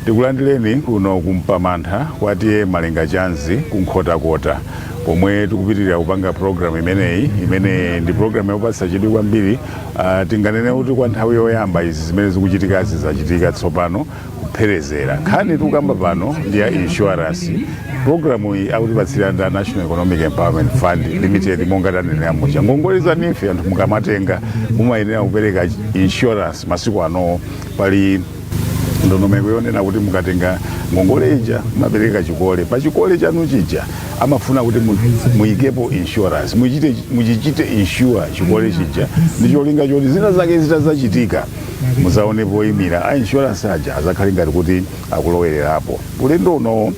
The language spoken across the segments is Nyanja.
Tikulandireni kuno kuMpamantha kwa T/A Malenga Chanzi kuNkhotakota, pomwe tikupitirira kupanga program imeneyi, imene ndi program yopatsa chidwi kwambiri. Tinganene kuti kwa nthawi yoyamba izi zimene zikuchitikazi zachitika tsopano kupherezera. Nkhani tikukamba pano ndi ya insurance. Programu iyi akutipatsira ndi National Economic Empowerment Fund Limited. Monga tanenera muja, ngongole za NEEF anthu mukamatenga mumayenera kupereka insurance. Masiku ano pali ndondomeko yonena kuti mukatenga ngongole ija mumapereka chikole. Pa chikole chanu chija amafuna kuti muyikepo insurance, muchichite insure chikole chija ndi cholinga choti zina zake zitazachitika muzaone poyimira, a insurance aja azakhale ngati kuti akulowererapo. Ulendo unowo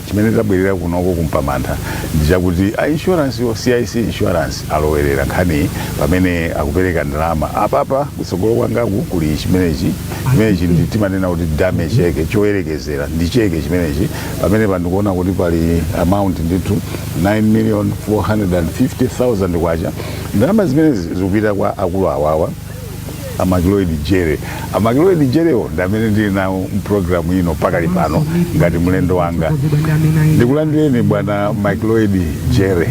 chimene tabwerera kunoko kuMpamantha ndi chakuti a insurance yo, CIC Insurance, alowerera nkhani pamene akupereka ndalama. Apapa kutsogolo kwangaku kuli chimenechi. Chimenechi ndi timanena kuti dummy cheque, choyerekezera ndi cheke chimenechi. Pamene pandikuona kuti pali amount ndithu 9 million 450,000 kwacha. Ndalama zimenezi zikupita kwa akulu awawa, a McLeod Jere. A McLeod Jerewo ndi amene ndili nawo mpulogalamu ino pakali pano ngati mlendo wanga. Ndikulandireni, bwana McLeod Jere.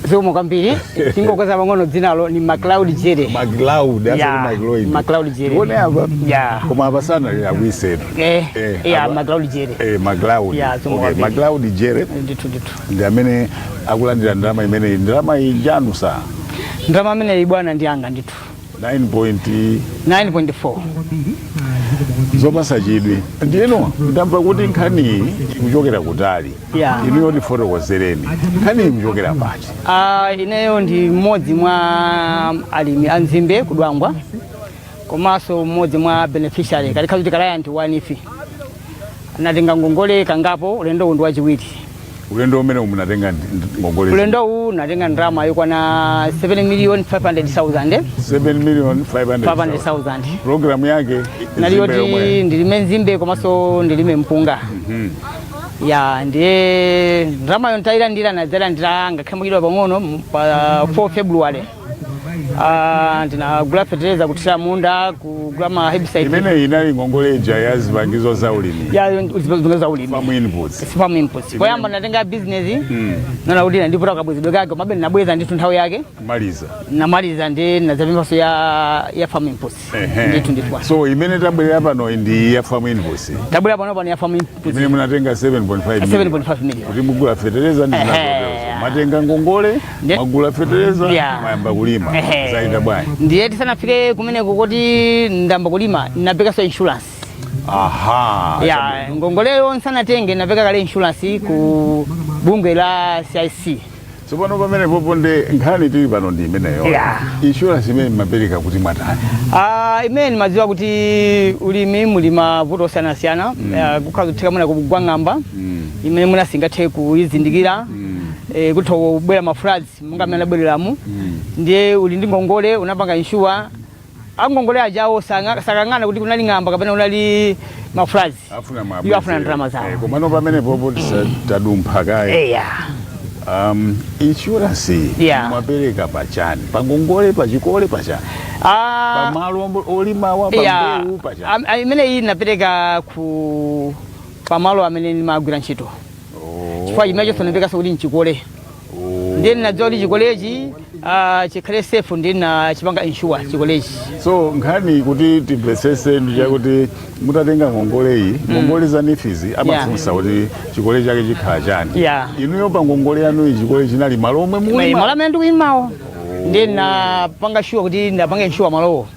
Zikomo kwambiri. Tingokweza pang'ono, dzinalo ni McLeod Jere. McLeod. Yeah, McLeod. McLeod Jere. Tione apa. Yeah. Koma apa sanali akwisetu. Yeah, McLeod Jere. McLeod. Yeah, zikomo Okay, kwambiri. McLeod Jere Ndithu. ndi amene akulandira ndalama imeneyi. Ndalama iyi njanu sa? Ndalama ameneyi, bwana, ndi anga ndithu. 9 point 9.4. Zopasa chidwi. Ndiyeno ndamva kuti nkhaniyi ikuchokera kutali. Inuyo tifotokozereni, nkhaniyi ikuchokera pati? Ah, ineyo ndi mmodzi mwa alimi a nzimbe kuDwangwa, komanso mmodzi mwa beneficiary kalikhala kuti client wa NEEF. Anatenga ngongole kangapo, ulendo uwu ndi wachiwiri. Ulendo umene munatenga ngongole? Ulendo uwu natenga ndalama yokwana 7 million 500,000. 7 million 500? 500,000. Programu yake nali nzimbe yomwe? Yoti ndilime nzimbe komanso ndilime mpunga. Ya, ndiye ndalamayo ntayilandira, nadzalandira ngakhale mukidwa pang'ono pa 4 February. Ah, ndinagula fetereza kuthira munda, kugula ma herbicide. Imeneyi inali ngongole ija ya zipangizo za ulimi? Ya, zipangizo za ulimi. Farm inputs. Farm inputs. Poyamba natenga business, naona kuti nandiputa kabwezedwe kake, komabe ndinabweza ndithu nthawi yake. Kumaliza. Namaliza, ndi nadzapemphaso ya farm inputs. Ndithu. So imene tabwerera pano ndi ya farm inputs? Tabwera pano pano ya farm inputs. Imene munatenga 7.5 million? 7.5 million. Kuti mugula fetereza ndi zinazoterozo. Matenga ngongole, magula fetereza, mayamba kulima. Zayenda bwanji? Ndiye tisanafike kumeneko kuti ndamba kulima, napekaso insurance. Ya, ngongoleyo nsanatenge napeka kale insurance ku bungwe la CIC. Tsopano pamene popo ndi nkhani tili pano ndi imeneyo. Insurance imene mapereka kuti mwatani? Ah, imene madziwa kuti ulimi muli mavuto osiyanasiyana. Kukhala kutheka muna kugwa ng'amba imene muna singathe kuyizindikira, kutha kubwera ma floods monga amene abwereramu. Ndiye uli ndi ngongole, unapanga insure, angongole ajawo sakang'ana kuti kunali ng'amba kapena kunali ma floods. Afuna. Iwo afuna ndalama zawo. Komano pamene popo tadumpha kaye. Insurance mapereka pachani? Pangongole, pachikole, pachani? Ah, pamalo olimawa, pambewu, pachani? Imene iyi napereka ku pamalo amene ndimagwira ntchito, chifukwa chimene chonse napekanso kuti nchikole. Ndiye ndinadziwa kuti chikolechi, ah, chikhale safe, ndiye nachipanga insure chikolechi. So nkhani kuti timvetsese ndi chakuti mutatenga ngongole iyi, ngongole za NEEF zi amafunsa kuti chikole chake chikhala chani. Inuyo pa ngongole yanuyi chikole chinali malo omwe malo mulima? Amene ndikulimawo, ndiye napanga sure kuti ndapanga insure malowo.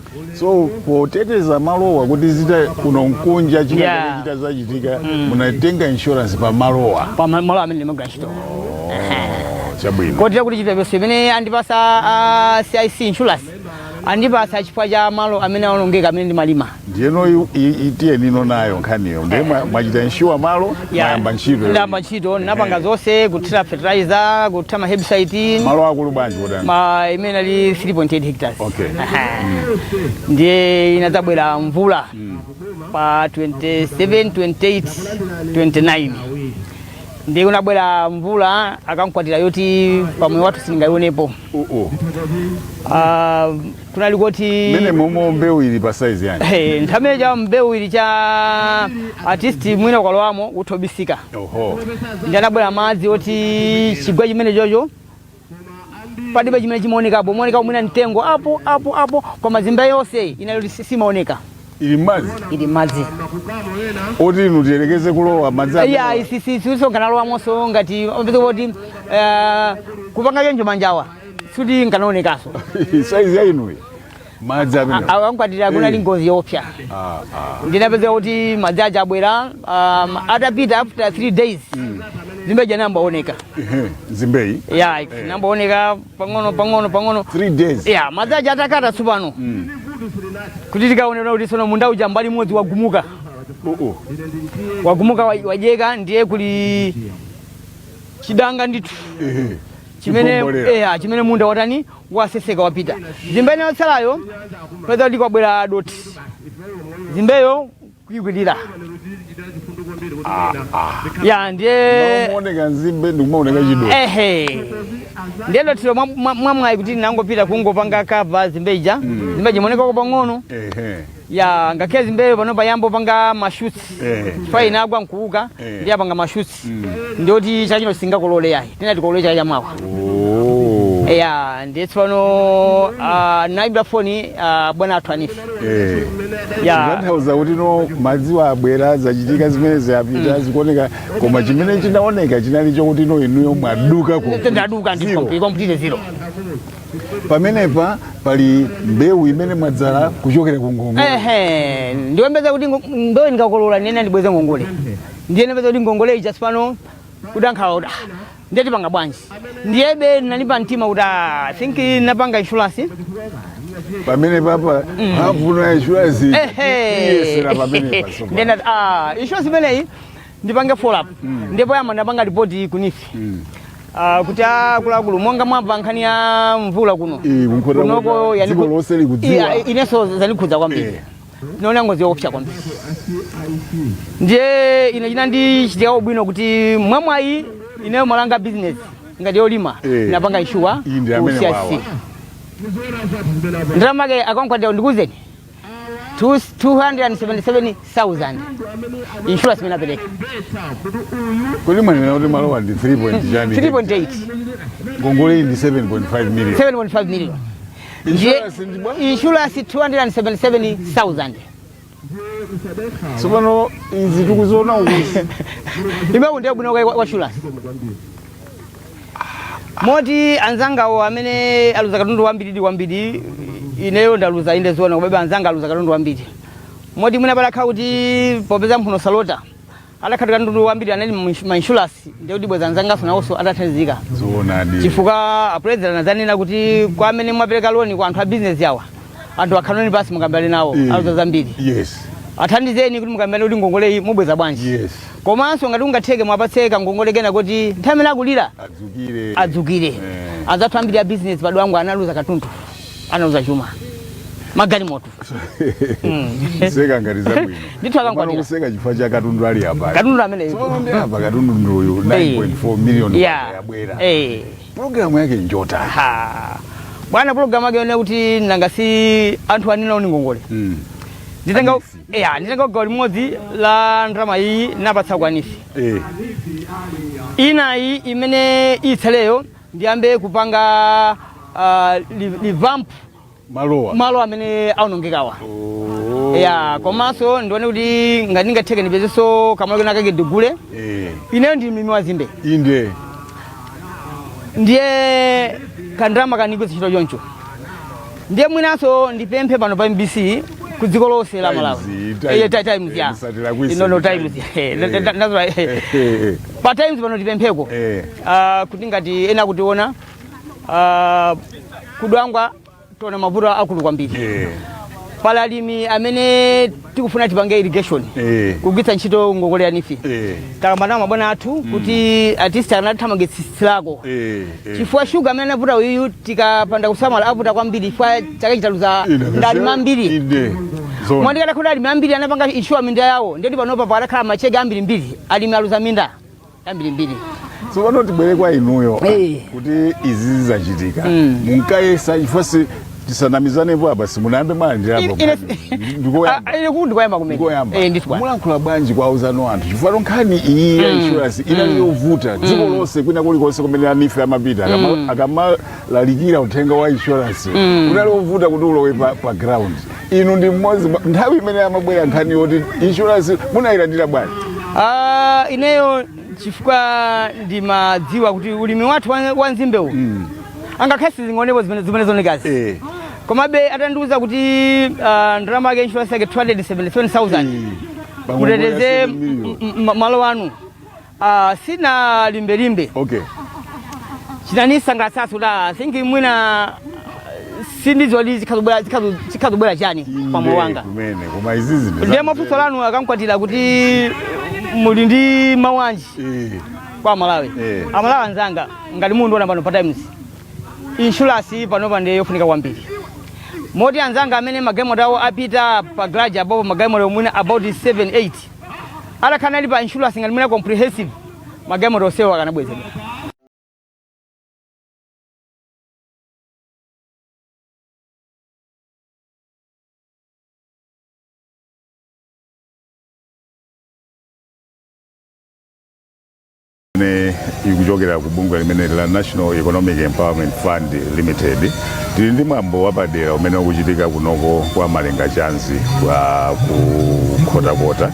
So poteteza malowa kuti zita kuno nkunja china chita zachitika, munatenga insurance pa malowa? Pa malo amene ndimagwira ntchito. Chabwino. Kotera kuti chipepeso imene andipasa CIC Insurance, andipasa chifukwa cha malo amene aonongeka amene ndimalima. Ndiyeno itiyeni nayo nkhaniyo. Ndiye mwachita insure malo, mwayamba ntchito? Ndayamba ntchito, ndinapanga zonse, kuthira fertilizer, kuthira ma herbicide. Malo akulu bwanji kutani? Ma imene ali 3.8 hectares. Aha. Ndiye inadzabwera mvula pa 27, 28, 29. Ndiye kunabwera mvula akankwatira yoti pamoyo wathu sindingayionepo. Ah, kunali kuti Mene momwe mbewu ili pa size yanji? Nthawi imene cha mbewu ili cha at least mwina ukalowamo uthobisika. Ndi anabwera madzi oti chigwa chimene chocho palibe chimene chimaonekapo, umaoneka mwina mtengo apo apo apo, koma zimbe yonse inali kuti simaoneka. Ili madzi? Ili madzi. Oti inu tiyelekeze kulowa madzi iya amenewa? Isisinkanalowamonso ngati opeza kuti kupanga choncho manjawa suti nkanaonekaso. Size ya inuyi, madzi amenewa. Akankwatira kunali ngozi yoopsa. Ndinapeza kuti madzi aja abwera, atapita after 3 days zimbe janambaoneka. Ehe, nzimbeyi. Ya, nambaoneka pang'ono pang'ono pang'ono. 3 days. Ya, madzi aja atakata tsopano kuti tikaonera kuti sono munda uja mbali imodzi wagumuka. Wagumuka, wajeka, ndiye kuli chidanga ndithu chimene Chigombolera. Eya, chimene munda watani, waseseka, wapita. Zimbe ine yotsalayo peza kuti kwabwera doti, zimbeyo kuyikwirira. Ya, ndiye Maoneka nzimbe ndikumaoneka chidoti. Ehe, ndiye dotilo mwamwayi kuti nangopita kungopanga cover zimbe ija, zimbe jimonekako pang'ono. Ya, ngakhale zimbeyo pano payambo panga ma shoots fa inagwa nkuuka. Ndiye apanga ma shoots, ndiyoti chachino singakolole yayi, tina tikolole chaka chamawa. Ya, ndiye tsopano nayimbira foni bwana athu a NEEF. Ya. Kutanthauza kuti no madziwo abwera, zachitika zimene ziyapita, zikuoneka, koma chimene chinaoneka chinali chokuti no inuyo mwaduka ku Ndaduka ndi zero. Complete zero. Pamenepa pali mbewu imene mwadzala kuchokera ku ngongole. Ehe, ndiwembeza kuti mbewu ndikakolola nene ndibweze ngongole. Ndiye ndipeza kuti ngongole ija tsopano kudankhala kuti ndiye tipanga bwanji? Ndiyebe nalipa mtima kuti I think napanga insurance. Pamene papa mphamvu ya insurance iyesera pamenepa tsopano. Ndiye ndati insurance imeneyi ndipange follow up. Ndipo yamba ndapanga ripoti ku NEEF kuti akuluakulu, monga mwamva nkhani ya mvula kuno Eh, kunkhota kunoko kuti dziko lonse likudziwa. Iya, inenso zanikhudza kwambiri. Tinaona ngozi yoopsa kwambiri. Ndiye ine chinandichitika bwino kuti mwamwayi ineyo malanga business ngati yolima napanga insure Iyi ndi ku amene CIC. wawa. Ndalama ke akankwatira ndikuzeni 277,000 insurance imene apereka. Kodi mwanena kuti malowa ndi 3 point chani? 3.8. Ngongole iyi ndi 7.5 million. 7.5 million. Ndiye Insurance ndi bwa? Insurance 277,000. Tsopano izi tikuziona ukuzi. Imeku ndiye bwino kwa insurance, moti anzangawo amene aluza katundu wambiri kwambiri, ineyo ndaluza inde ziona, komabe anzanga aluza katundu wambiri, moti mwina palakha kuti popeza mphuno salota adakhati katundu wambiri anali ma insurance, ndiye kuti bweza anzangaso nawonso atathandizika. Zoonadi. Chifukwa a president anadzanena kuti kwa amene mwapereka loni kwa anthu a business yawa, anthu akhaloni pasi mukambirane nawo, aluza zambiri, athandizeni kuti mukambirane kuti ngongole iyi mubweza bwanji. Komanso ngati ungatheke mwapatse kangongole kena kuti nthawi imene akulira adzukire. Adzukire. Anzathu ambiri a business padwangu analuza katundu, analuza chuma, magalimoto. Kuseka ngati zabwino. Ndithu akankwatira. Komano kuseka chifukwa cha katundu ali apa. Katundu ameneyo. Tsono ndi apa katundu ndi uyu, 9.4 million yabwera. Programu yake njota. Ha. Bwana, program yake yone kuti nanga si anthu anena ni ngongole. Nditenga A NEEF. Yeah, nditenga gawo limodzi la ndalama iyi napatsa kwa NEEF. Inayi imene itsaleyo ndiyambe kupanga revamp malowa. Malo amene aonongekawa. Ya, komanso ndione kuti ngati ndingatheke ndipezenso kamalo kena kake ndigule. Ineyo ndi mlimi wa zimbe. Ndiye kandalama kanigwetsa ntchito choncho. Ndiye mwinanso ndipemphe pano pa MBC ku dziko lonse la Malawi. Times, Times, ya. Musatira No, Times. Times. Pa Times pano tipempheko kuti ngati ena kutiona, kudwangwa tiona mavuto akulu kwambiri. Pala alimi amene tikufuna tipange irrigation kugwiritsa ntchito ngongole ya NEEF. Takamba nawo mabwana athu kuti at least anathamangitsirako chifukwa shuga amene anavuta uyuyu, tikapanda kusamala avuta kwambiri, chifukwa chaka chitaluza ndalimi ambiri. Inde. Zona. Mwandikadakhota alimi ambiri anapanga insure minda yawo, ndiyoti panopa pakadakhala macheke ambirimbiri, alimi aluza minda. Ambirimbiri. Tsopano tibwere kwa inuyo kuti izi zizachitika munkayesa, chifukwa tisanamizanepo apa, simunayambe mwalandirapo? Ndikoyamba. Ine kuti ndikoyamba kumene. Ndikoyamba. Eh, ndithu bwana. Mulankhula bwanji kwa auzano anthu? Chifukwa nkhani iyi ya insurance inali yovuta dziko lonse, kwina kulikonse kumene a NEEF amapita, akamalalikira uthenga wa insurance unali wovuta kuti ulowe pa ground. Inu ndi mmodzi nthawi imene amabwera nkhani yoti insurance, munayilandira bwanji? Ah, ineyo chifukwa ndimadziwa kuti ulimi wathu wa nzimbewu angakhale sizingaonepo zimene zonekazi, komabe atandiuza kuti ndalama yake insurance yake 277,000 muteteze malo anu, sina limbelimbe. Chinanisangalatsanso kuti I think mwina sindizoti zikhazobwera chani pa moyo wanga. Kumene koma izizi ndi Ndiye mafunso lanu akankwatira kuti muli ndi mawu anji kwa Malawi? Amalawi anzanga, ngati mundiona pano pa Times, insurance panopa ndiye yofunika kwambiri, moti anzanga amene magalimoto awo apita pa garage apopo, magalimoto mwina about 7 8, atakhala ali pa insurance ngati mwina comprehensive, magalimoto onsewo akanabwezedwa. Imene ikuchokera ku bungwe limene la National Economic Empowerment Fund Limited. Tili ndi mwambo wapadera umene ukuchitika kunoko kwa Malenga Chanzi kwa ku Nkhotakota.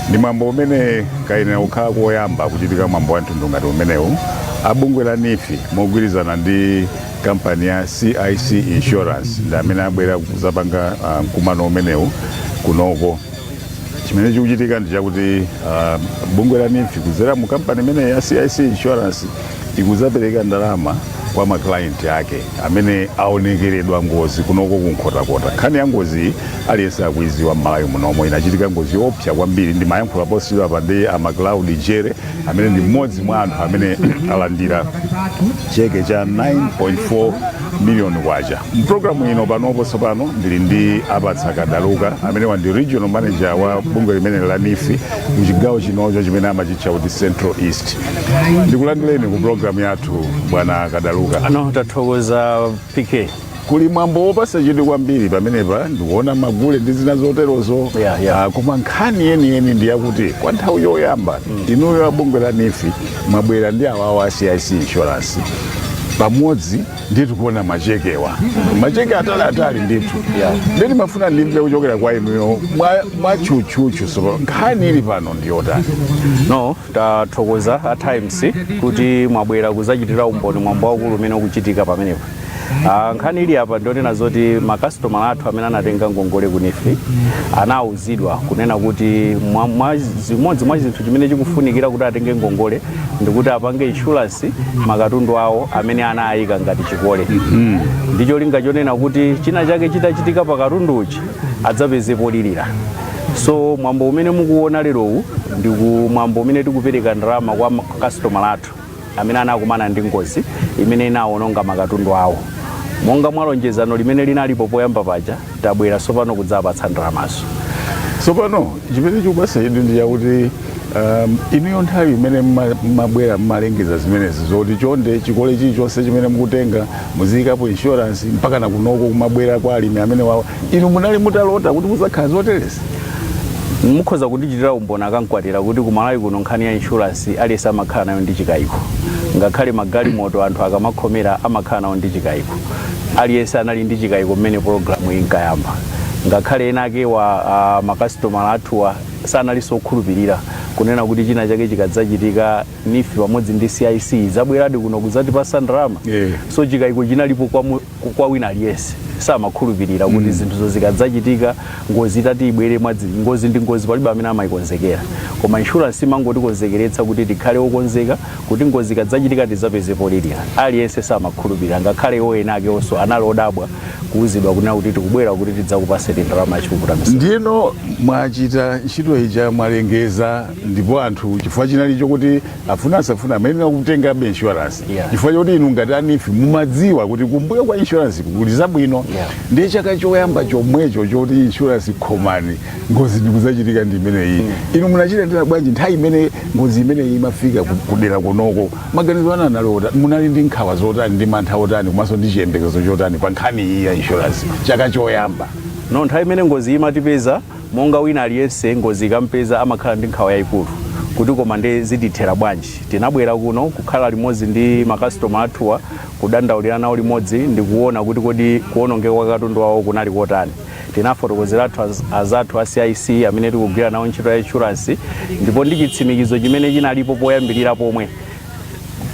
Ndi mwambo umene kayenera kukhala koyamba kuchitika mwambo wa mtundu ngati umenewu. Abungwe la NEEF mogwirizana ndi kampani ya CIC Insurance ndi amene abwera kuzapanga mkumano umenewu kunoko. Chimene chikuchitika ndi chakuti bungwe la NEEF kudzera mu kampani imene ya CIC Insurance ikuzapereka ndalama kwa ma client ake amene aonekeredwa ngozi kunoko kunkhotakota. Nkhani ya ngozi iyi aliyense akuiziwa m'Malawi munomo. Inachitika ngozi yoopsa kwambiri. Ndimayankhula posachedwa pa ndi a Macloud Jere amene ndi mmodzi mwa anthu amene alandira cheke cha 9.4 miliyoni kwacha. Mpulogalamu ino panopo tsopano ndili ndi Apatsa Kadaluka amene ndi regional manager wa bungwe limene la NEEF muchigawo chinocho chimene amachitcha kuti Central East. Ndikulandireni ku programu yathu, bwana Kadaluka. Ano, tathokoza, PK. Kuli mwambo wopasa chidwi kwambiri pamenepa, ndikuona magule ndi zina zoterozo. Yeah. Ah, koma nkhani yeniyeni ndi yakuti kwa nthawi yoyamba inuyo a bungwe la NEEF mwabwera ndi awawa a CIC Insurance pamodzi, ndithu kuona machekewa, macheke atali atali ndithu. Ndeti mafuna ndimve kuchokera kwa inuyo mwatchutchutchu, so nkhani ili pano ndiyotani? No, tathokoza a Times kuti mwabwera kuzachitira umboni mwambo waukulu umene ukuchitika pamenepo. Nkhani ili apa ndionena zoti makasitomala athu amene anatenga ngongole ku NEEF anawuzidwa kunena kuti zimodzi mwa zinthu chimene chikufunikira kuti atenge ngongole ndikuti apange insurance makatundu awo amene anayika ngati chikole, ndi cholinga chonena kuti china chake chitachitika pa katunduchi adzapeze polirira. So mwambo umene mukuona lerowu ndi ku mwambo umene tikupereka ndalama kwa makasitomala athu amene anakumana ndi ngozi imene inawononga makatundu awo. Monga mwa lonjezano limene linalipo poyamba paja, tabwera tsopano kudzapatsa ndalamazo. Tsopano chimene chikupasa chidwi ndi chakuti inuyo nthawi imene mmabwera mmalengeza zimenezi zoti chonde chikole chilichonse chimene mukutenga muziyikapo insurance, mpaka na kunoko kumabwera kwa alimi amene wawa, inu munali mutalota kuti muzakhala zoterezi? Mukhoza kundichitira umboni akankwatira kuti kumalawi kuno nkhani ya insurance aliyense amakhala nayo ndi chikayiko. Ngakhale magalimoto anthu akamakhomera amakhala nawo ndi chikayiko. Aliyense anali ndi chikayiko mmene pologalamu inkayamba. Ngakhale ena ake wa makasitomala athuwa sanalinso okhulupirira kunena kuti china chake chikadzachitika NEEF pamodzi ndi CIC zabweradi kuno kudzatipasa ndalama. So chikayiko chinalipo kwa wina aliyense, samakhulupirira kuti zinthuzo zikadzachitika, ngozi itati ibwere ngozi ndi ngozi, palibe amene amayikonzekera. Koma insurance imangotikonzekeretsa kuti tikhale okonzeka kuti ngozi ikadzachitika tidzapeze polirira. Aliyense samakhulupirira, ngakhale iwo ena ake onso anali odabwa Kuwuzidwa kunena kuti tikubwera kuti tidzakupaseni ndalama yachipukuta misozi. Ndiyeno mwachita ntchito ija, mwalengeza, ndipo anthu chifukwa chinali chokuti afuna asafuna amayenera kutengabe insurance, chifukwa choti inu ngati a NEEF mumadziwa kuti kumbuyo kwa insurance kuli zabwino. Ndiye chaka choyamba chomwecho choti insurance khomani, ngozi ndikuzachitika ndi imeneyi. Inu munachita ndina bwanji nthawi imene ngozi imeneyi imafika kudera kunoko? Maganizo anu anali otani? Munali ndi nkhawa zotani ndi mantha otani komanso ndi chiyembekezo chotani pa nkhani iyi ya insurance chaka choyamba? No, nthawi imene ngozi imatipeza, monga wina aliyense ngozi ikampeza amakhala ndi nkhawa yayikulu kuti koma nde zitithera bwanji. Tinabwera kuno kukhala limodzi ndi makasitoma athuwa, kudandaulira nawo limodzi ndi kuona kuti kodi kuwonongeka kwa katundu wawo kunali kotani. Tinafotokozera athu azathu a CIC amene tikugwira nawo ntchito ya insurance, ndipo ndi chitsimikizo chimene chinalipo poyambirira pomwe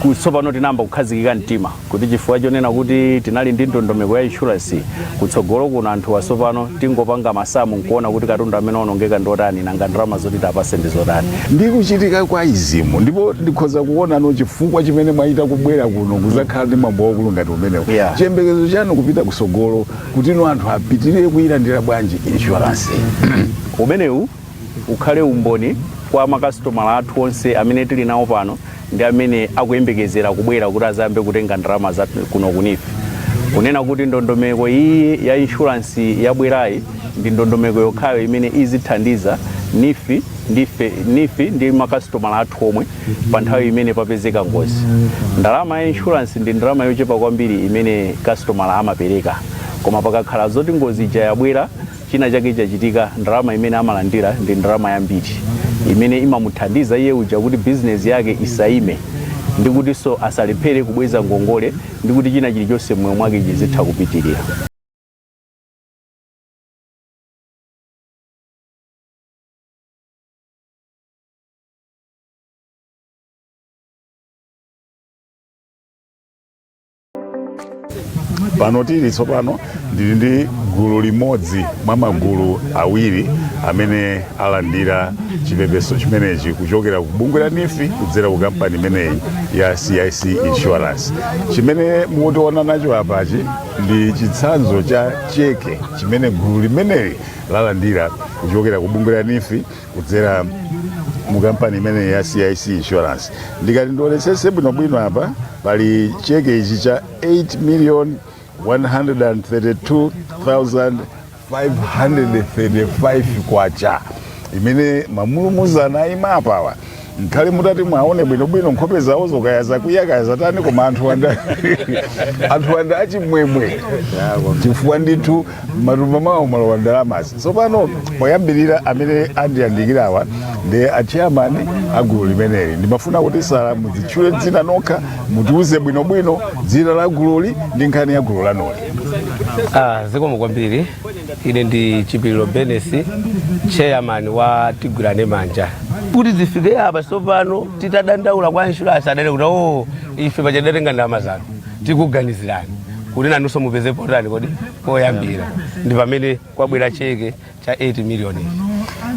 kutsopano tinayamba kukhazikika mtima kuti chifukwa chonena kuti tinali ndi ndondomeko ya insurance, kutsogolo kuno anthu asopano tingopanga masamu nkuona kuti katundu amene waonongeka ndi otani, nanga ndalama zoti tapase ndi zotani. Ndi kuchitika kwa izimu, ndipo ndikhoza kuonano chifukwa chimene mwachita kubwera kuno kuzakhala ndi mwambo waukulu ngati umenewu. Chiyembekezo chanu kupita kusogolo kuti inu anthu apitirire kuyilandira bwanji insurance? Umenewu ukhale umboni kwa makasitomala athu onse amene tili nawo pano ndi amene akuyembekezera kubwera kuti azayambe kutenga ndalama za kuno ku NEEF, kunena kuti ndondomeko iyi ya insurance yabwerayi ndi ndondomeko yokhayo imene izithandiza NEEF ndife NEEF ndi makasitomala athu omwe pa nthawi imene papezeka ngozi. Ndalama ya insurance ndi ndalama yochepa kwambiri imene kastomala amapereka, koma pakakhala zoti ngozi ija yabwera, china chake chachitika, ndalama imene amalandira ndi ndalama yambiri imene imamuthandiza iye uja kuti bizinesi yake isaime, ndi kutinso asalephere kubweza ngongole, ndi kuti china chilichonse mmoyo mwake chizitha kupitirira. Pano tili tsopano, ndili ndi gulu limodzi mwa magulu awiri amene alandira chipepeso chimenechi kuchokera ku bungwe la NEEF kudzera ku kampani imeneyi ya CIC Insurance. Chimene mukutiona nacho apachi ndi chitsanzo cha cheke chimene gulu limeneli lalandira kuchokera ku bungwe la NEEF kudzera mu kampani imeneyi ya CIC Insurance. Ndikati ndionetsetse bwinobwino, apa pali cheke ichi cha 8 million 132,535 kwacha imene mamulumuzana ayima apawa. Nkhale mutati mwaone bwinobwino nkhope zawozo, kaya zakwiya kaya zatani, koma anthu anda achimwemwe chifukwa ndithu matumba mwawo mwalowa ndalamazi. Tsopano poyambirira, amene andiyandikirawa ndi achairman a gulu limeneli. Ndimafuna kuti sala mudzitchule dzina nokha, mutiuze bwinobwino dzina la gululi ndi nkhani ya gulu lanuli. Ah, zikomo kwambiri. Ine ndi Chipiliro Benesi, chairman wa Tigwirane Manja. Kuti zifike apa tsopano, titadandaula kwa insurance, adati kuti, "Oh, ife pachadatenga ndalama zanu, tikuganizirani kuti nanunso mupeze potani kodi poyambira." Ndi pamene kwabwera cheke cha 8 million.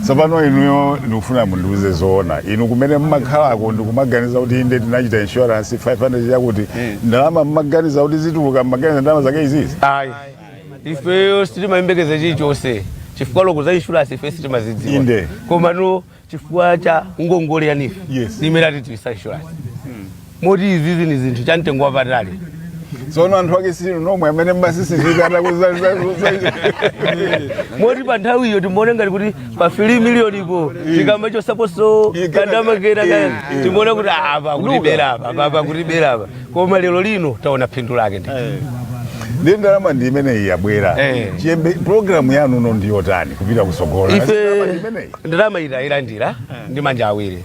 Tsopano inuyo, ndikufuna mundiuze zoona, inu kumene mmakhalako ndikumaganiza kuti inde tinachita insurance 500 chakuti ndalama, mmaganiza kuti zituluka? Mmaganiza ndalama zake izizi? Ayi, ifeyo sitimayembekeza chilichonse chifukwa loko za insurance ife sitimazidziwa. Koma no, chifukwa cha ngongole ya NEEF nimene atitiwisa insurance, moti izizi ni zinthu cha mtengo wapatali. Tsono anthu ake sinu nomwe amene mmasisizika? Moti pa nthawi iyo timaone ngati kuti pa 3 million ipo tikamachosaponso kandama kena timaona kuti apa kutibera apa, apa kutibera apa, koma lero lino taona phindu lake ndi Ndi ndalama ndi imeneyi yabwera. Chiyembe programu yanu no ndiyotani kupita kusogolo? Ife Ndalama ndi imeneyi. Ndalama itayilandira ndi manja awiri.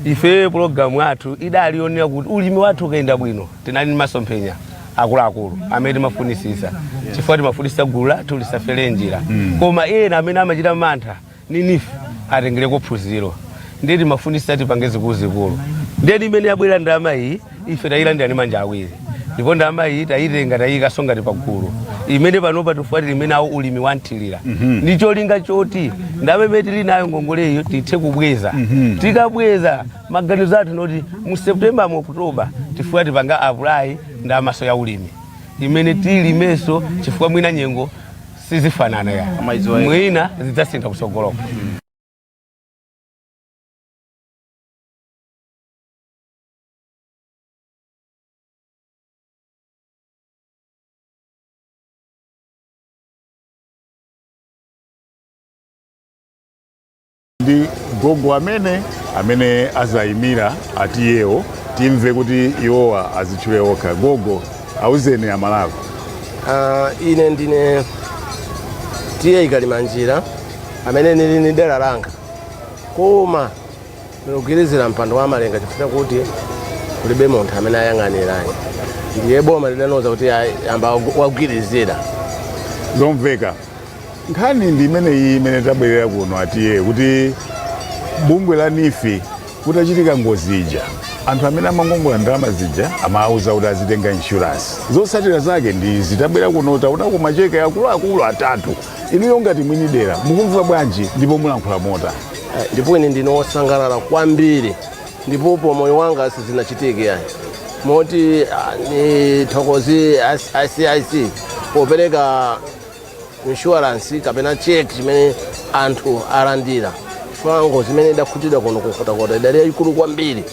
Ife pulogalamu yathu idalionera kuti ulimi wathu ukayenda bwino, tinali ndi masomphenya akuluakulu amene timafunisisa, chifukwa timafunisisa gulu lathu lisafere njira, koma ena amene amachita mantha ni NEEF atengereko phunziro. Ndiye timafunisisa tipange zikuluzikulu. Ndiye imene yabwera ndalama iyi, ife tayilandira ndi manja awiri, ndipo ndalama iyi tayitenga, tayikaso ngati pagulu imene panopa tifuati limene awo ulimi wanthirira, ndi cholinga choti ndalama imene tili nayo ngongole iyo tithe kubweza. Tikabweza, maganizo athu noti mu September, mu October, tifuati tipanga apply ndalamaso ya ulimi. Imene tilimenso, chifukwa mwina nyengo sizifanana ya Amaiziwa. Mwina zidzasintha kusogoloko. Ndi gogo amene azayimira atiyewo, timve kuti iwowa azitchule okha. Gogo, auzeni Amalawi. Ine ndine T/A Kalimanjira, amene nili ni dera langa, koma ndikugwirizira mpando wa Malenga chifukwa kuti kulibe munthu amene ayang'anirayi, ndiye boma lidanoza kuti amba wagwirizira. Zomveka. Nkhani ndi imeneyi imene tabwerera kuno, atiye, kuti bungwe la NEEF, kutachitika ngozi ija, anthu amene amangongola ndalama zija amawauza kuti azitenga insurance. Zotsatira zake ndi zitabwera kuno, taona kumacheke akuluakulu atatu. Inuyo ngati mwini dera mukumva bwanji ndipo mulankhula mota? Ndipo ine ndine wosangalala kwambiri, ndipo pomoyo wanga sizinachitike yayi, moti nithokoze CIC popereka insurance kapena cheque chimene anthu alandira, chifukwa ngozi imene idakhutidwa kuno kunkhotakota idali yayikulu kwambiri.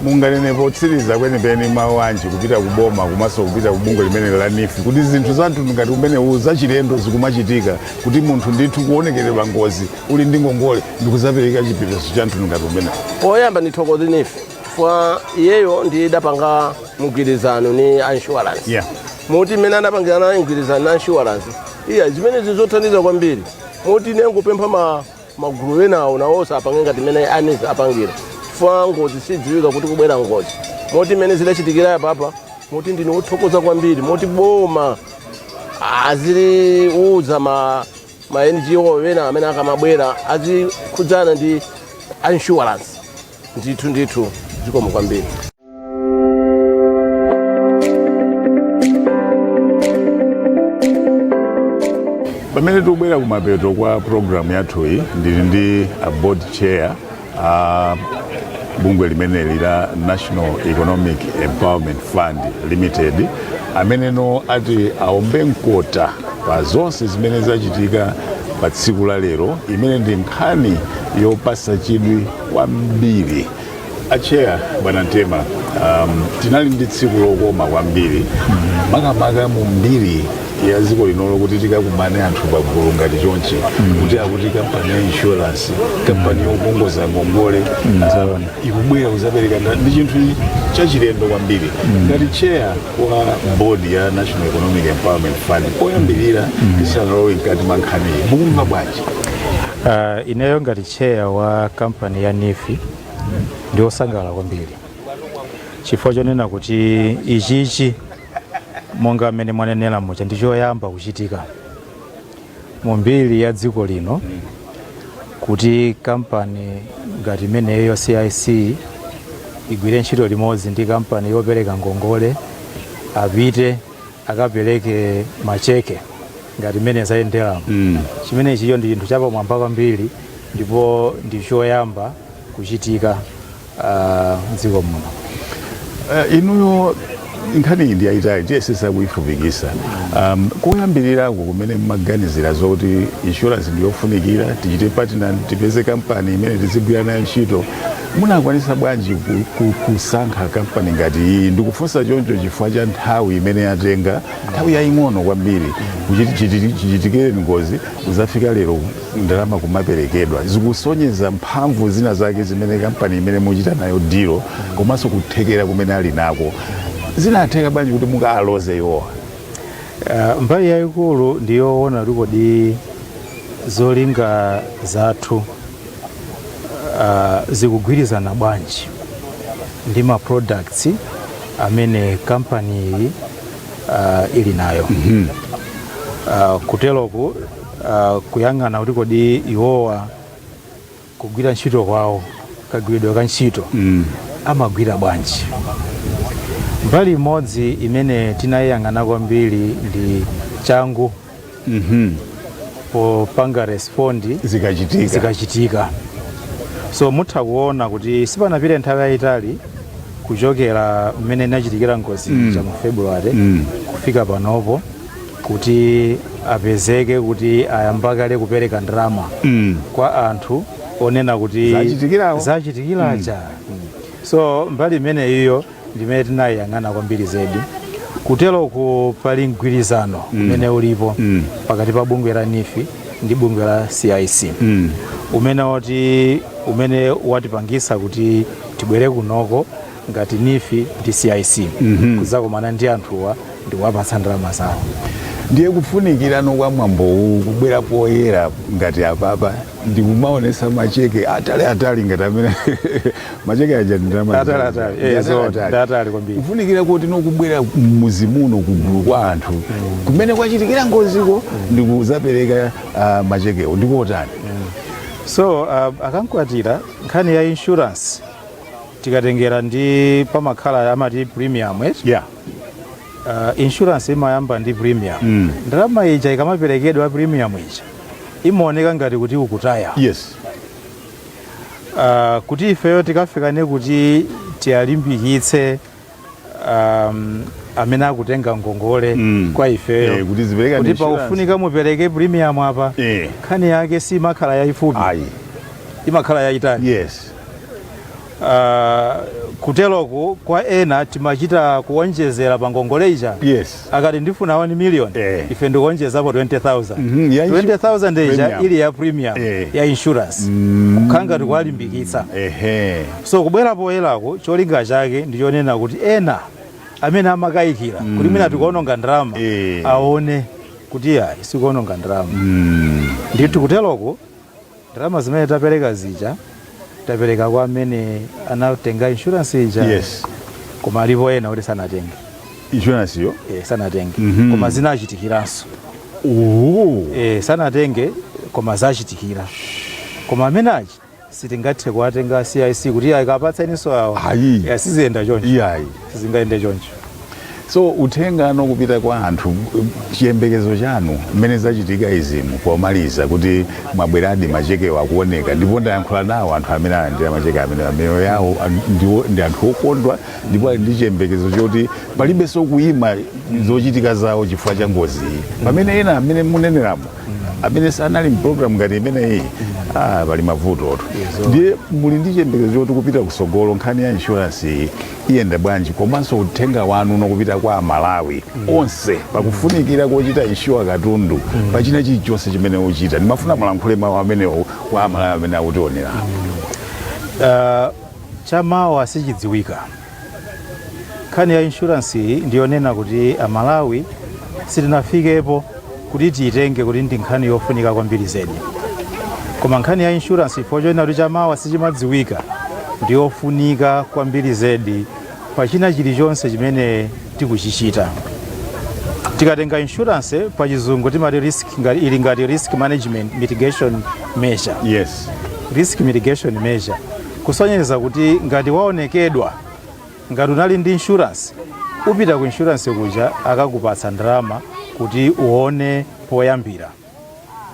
Munganene potsiriza kwenikweni mawu anji kupita kuboma komanso kupita ku bungwe limene la NEEF, kuti zinthu za mtundu ngati umenewu zachilendo zikumachitika, kuti munthu ndithu kuonekeredwa ngozi uli ndi ngongole ndikuzapereka chipepeso cha mtundu ngati umenewu? Poyamba ndithokoze NEEF chifukwa iyeyo ndi idapanga mgwirizano ni insurance, moti imene anapangira nayo mgwirizano na insurance iya, zimene zizothandiza kwambiri, moti ine ngupempha magulu enawo nawonso apange ngati imene a NEEF apangira, chifukwa ngozi sidziwika kuti kubwera ngozi, moti imene zidachitikira apapa, moti ndine wothokoza kwambiri, moti boma aziliuza ma NGO ena amene akamabwera azikhudzana ndi insurance. Ndithu ndithu, zikomo kwambiri. Pamene tikubwera kumapeto kwa programu yathuyi, ndili ndi a board chair a bungwe limeneli la National Economic Empowerment Fund Limited, ameneno ati aombe mkota pa zonse zimene zachitika pa tsiku la lero, imene ndi nkhani yopasa chidwi kwambiri. Acheya, bwana Ntema, tinali ndi tsiku lokoma kwambiri, makamaka mu mbiri ya dziko linolo, kuti tikakumane anthu pagulu ngati chonchi, kuti akuti kampani ya insurance, kampani yokongoza ngongole, ikubwera kuzapereka ndi chinthu chachilendo kwambiri. Ngati chair wa board ya National Economic Empowerment Fund, poyambirira tisanalowe mkati mwa nkhaniyi, mukumva bwanji? Ineyo ngati chair wa kampani ya NEEF ndi osangalala kwambiri, chifukwa chonena kuti ichichi, monga mmene mwanenera muja, ndi choyamba kuchitika mu mbiri ya dziko lino kuti kampani ngati imeneyo CIC igwire ntchito limodzi ndi kampani yopereka ngongole, apite akapereke macheke ngati mmene zayenderamo. Chimene chiyo ndi chinthu chapamwamba kwambiri ndipo ndi choyamba kuchitika mdziko muno. Inuyo, nkhani iyi ndi yayitali, tiyesesa kuyifupikisa. Koyambirirako kumene mmaganizira zokuti insurance ndiyofunikira, tichite partner, tipeze kampani imene tizigwira nayo ntchito, munakwanisa bwanji kusankha kampani ngati iyi? Ndikufunsa choncho chifukwa cha nthawi imene yatenga, nthawi yaying'ono kwambiri chichitikire ngozi kuzafika lero ndalama kumaperekedwa, zikusonyeza mphamvu zina zake zimene kampani imene muchita nayo deal komanso kuthekera kumene ali nako. Zinatheka bwanji kuti mukaloze iwowa? Mbali yayikulu ndiyoona kuti kodi zolinga zathu zikugwirizana bwanji ndi ma products amene kampani iyi ili nayo. Kuteroku kuyang'ana kuti kodi iwowa kugwira ntchito kwawo, kagwiridwe ka ntchito, amagwira bwanji. Mbali imodzi imene tinayiyang'ana kwambiri ndi changu popanga respond zikachitika. Zikachitika. So mutha kuona kuti sipanapite nthawi yayitali kuchokera mmene inachitikira ngozi cha mu February. Kufika panopo kuti apezeke kuti ayamba kale kupereka ndalama kwa anthu onena kuti Zachitikirawo. Zachitikiracha. So mbali imene iyo ndimene tinayiyang'ana kwambiri zedi. Kuteroku pali mgwirizano umene ulipo pakati pa bungwe la NEEF ndi bungwe la CIC, umene woti umene watipangisa kuti tibwere kunoko ngati NEEF ndi CIC kudzakumana ndi anthuwa ndi kuwapatsa ndalama zawo. Ndiye kufunikirano kwa mwambowu, kubwera poyera ngati apapa ndikumaonesa macheke atali atali ngati amene macheke aja ndi ndalama. Atali atali, Ndi atali zoona, atali. ndi atali kwambiri. Kufunikira kuti nokubwera mmuzi muno, kugulu kwa anthu kumene kwachitikira ngoziko, ndikuzapereka machekewo ndikuotani? So akankwatira nkhani ya insurance, tikatengera ndi pamakhala amati premium, eh? Yeah. Insurance imayamba ndi premium. Ndalama ija ikamaperekedwa, premium ija imaoneka ngati kuti ukutaya. Kuti ifeyo tikafikane kuti tiyalimbikitse amene akutenga ngongole kwa ifeyo kuti zipereka kuti ndi insurance. Paufunika mupereke premium apa. Nkhani yake simakhala yayifupi, ayi, imakhala yayitali. Kuteroku kwa ena timachita kuonjezera pa ngongole ija. Akati ndifuna 1 million, ife ndikuonjezapo 20,000. Ya 20,000 ija premium. ili ya premium ya insurance, kukhala ngati kuwalimbikitsa. So kubwera poyerako cholinga chake ndichonena kuti ena amene amakayikira kuti mwina tikuononga ndalama aone kuti ayi, sikuononga ndalama. Ndithu kuteroko ndalama zimene tapereka zija tapereka kwa amene anatenga insurance ija. Koma alipo ena kuti sanatenge insurance yo. Sanatenge, koma zinachitikiranso. Oh. Sanatenge koma zachitikira, koma amenachi sitingathe kuwatenga CIC kuti akapatsaninso awa. Ayi. Siziyenda choncho. Iyayi. Sizingayende choncho. So uthenga ano kupita kwa anthu, chiyembekezo chanu mmene zachitika izimu, pomaliza kuti mwabweradi, machekewo akuoneka, ndipo ndayankhula nawo anthu amene alandira macheke amene, miyoyo yawo ndi anthu okondwa ndipo ali ndi chiyembekezo choti palibenso kuyima zochitika zawo chifukwa cha ngozi iyi, pamene ena amene muneneramo amene sanali mpulogalamu ngati imeneyi, pali mavutotu. Ndiye muli ndi chiyembekezo choti kupita kusogolo nkhani ya insurance iyi iyenda bwanji, komanso uthenga wanu nokupita kwa Amalawi onse pakufunikira kochita insure katundu pachina chilichonse chimene uchita? Ndimafuna mulankhule mawu amenewo kwa Amalawi amene akutionera. Chamawa sichidziwika. Nkhani ya insurance iyi ndiyonena kuti Amalawi sitinafikepo kuti tiyitenge kuti ndi nkhani yofunika kwambiri zedi, koma nkhani ya insurance, ifo chonena kuti chamawa sichimadziwika, ndiyofunika kwambiri zedi pachina chilichonse chimene tikuchichita. Tikatenga insurance, pachizungu timati risk, ili ngati risk management mitigation measure. Risk mitigation measure kusonyeza kuti ngati waonekedwa, ngati unali ndi insurance, upita ku insurance kuja akakupatsa ndalama kuti uone poyambira.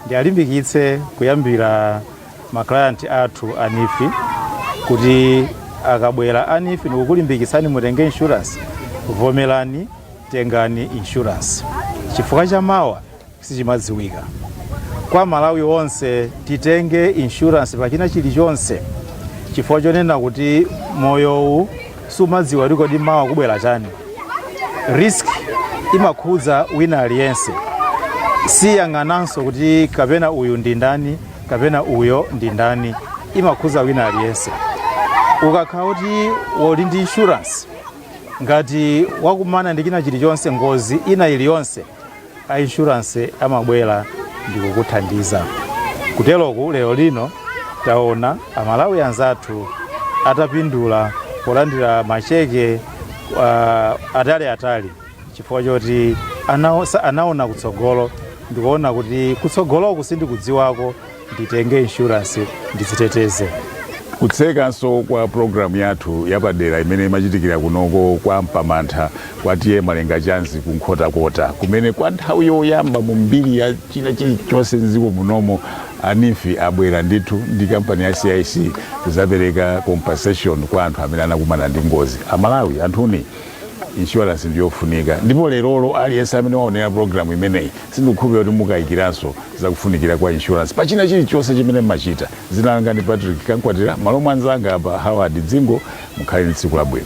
Ndialimbikitse kuyambira ma client athu a NEEF kuti akabwera a NEEF ndikukulimbikitsani mutenge insurance, vomerani, tengani insurance chifukwa chamawa sichimadziwika. Kwa Malawi onse, titenge insurance pachina chilichonse chifukwa chonena kuti moyowu sumadziwa kuti kodi mawa kubwera chani. Risk imakhudza wina aliyense, siyang'ananso kuti kapena uyu ndi ndani kapena uyo ndi ndani, imakhudza wina aliyense. Ukakhala kuti uli ndi insurance, ngati wakumana ndi china chilichonse, ngozi ina iliyonse, a insurance amabwera ndikukuthandiza. Kuteroku lero lino taona Amalawi anzathu atapindula polandira macheke atali atali chifukwa choti anaona kutsogolo ndikuona kuti kutsogoloku sindikudziwako, nditenge insurance ndidziteteze. Kutsekanso kwa programu yathu yapadera imene imachitikira kunoko kwa Mpamantha kwa T/A Malenga Chanzi ku Nkhotakota, kumene kwa nthawi yoyamba mu mbiri ya china chilichonse mdziko munomo a NEEF abwera ndithu ndi kampani ya CIC kuzapereka compensation kwa anthu amene anakumana ndi ngozi. Amalawi, anthuni, Insurance ndiyofunika, ndipo lerolo aliyense amene waonera program imeneyi, sindikukhulupirira kuti mukayikiranso zakufunikira kwa insurance pachina chilichonse chimene mmachita. Dzina langa ndi Patrick Kankwatira, malo mwa anzanga apa Howard Dzingo. Mukhale ndi tsiku labwino.